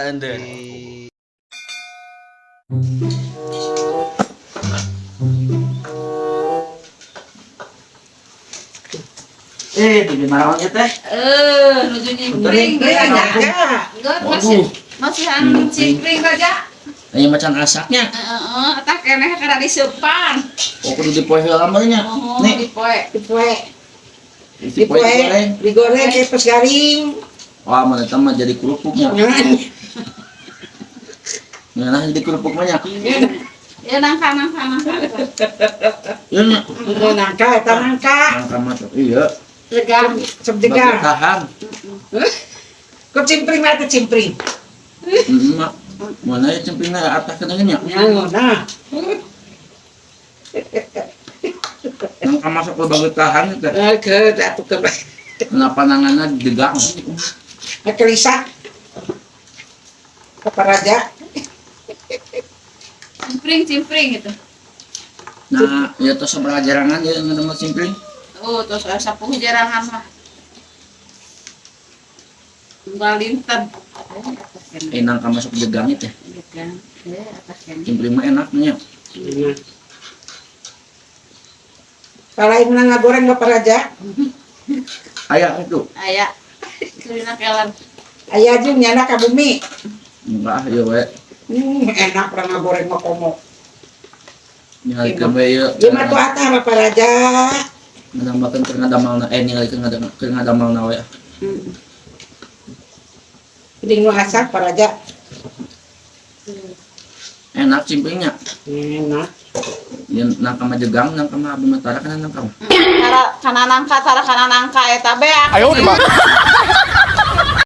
Ende. Eh, di mana orangnya teh? Eh, nuju nyimpring Nyimpring, Raja. Enggak, masih masih anu cimpring, Raja. Aya macan asaknya. Heeh, eta keneh kada diseupan. Oh, kudu dipoe heula mah nya. Oh, Nih, dipoe. Dipoe, dipoe dipoe, digoreng. Digoreng kayak pas garing. Wah, mana eta mah jadi kerupuknya. Nah, jadi kerupuk mah nya. Ya, nangka, nangka, nangka. Iya nya. Nangka, eta nangka. Nangka mah tuh. Iya. Segar. Sop Bagi jegang. tahan. Kok cimpring mah teh cimpring. Heeh, mak. Mana ya cempingna atas kana nya. Ya, nah. Nangka masuk ke bagi tahan teh. Eh, ke atuh ke. Kenapa nanganna jegang? Kelisa. Ke Raja. Cimpring, cimpring gitu. Nah, ya tos sabaraha jarangan ya ngadamel simpring? Oh, terus aya 10 jarangan mah. Tunggal dinten. Eh, nangka masuk jegang itu. Jegang. Ya, atas keneh. Simpring mah enak nya. Palain na ngagoreng Bapak Raja. Aya itu. Aya. Itu dina keler. Aya jeung nyana ka bumi. Enggak, ya we. Enak pernah ngagoreng mah komo. Ningalikeun we ieu. Ieu mah tuh atah Bapak Raja. Ngadambakeun keur ngadamalna, eh, ningalikeun keur ngadamalna we. Geuning nu asak Pak Raja. Enak cimpringnya. Enak. Ya nangka mah jegang, nangka mah abdi mah tara kana nangka mah. Tara kana nangka, tara kana nangka eta beak. Ayo, di